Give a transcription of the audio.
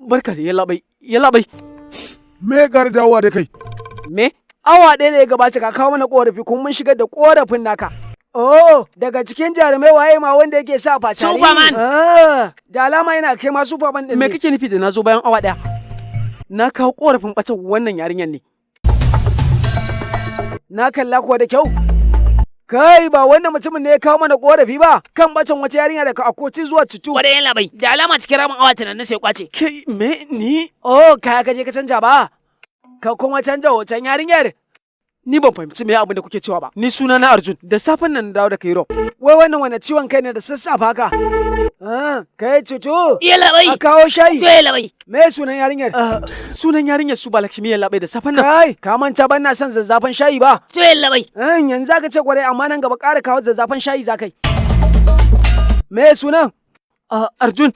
Barka da yallaɓai, yallaɓai. Me ya ƙara dawowa da kai? Me? Awa 1 da ya gabata ka kawo mana korafi, kuma mun shigar da korafin naka. Oh, daga cikin jarumai waye ma wanda yake sa fatari? Superman. Ah, da alama yana kai ma Superman din Me ne. kake nufi da na zo bayan awa 1? Na kawo korafin ɓacin wannan yarinyar ne. Na kalla kuwa da kyau. Kai, ba wannan mutumin ne ya kawo mana korafi ba kan bacin wata yarinya daga Akoci zuwa Citu? Kwarai yallaɓai, da alama cikin ramin awa tunanin sai kwace. Kai, me ni? Oh, kaya ka je ka canja ba? Ka kuma canja hoton yarinyar? Ni ban fahimci me abin da kuke cewa ba. Ni suna na Arjun. Da safen nan na dawo daga Europe. Wai wannan wani ciwon kai ne da sassafe haka? Ah, kai Cutu. Yallaɓai. A kawo shayi. To yallaɓai. Me sunan yarinyar? Sunan yarinyar su Balakshmi, yallaɓai, da safen nan. Kai, ka manta ban na son zazzafan shayi ba. To yallaɓai. Yanzu zaka ce kwarai, amma nan gaba ƙara kawo zazzafan shayi za kai. Me sunan? Arjun.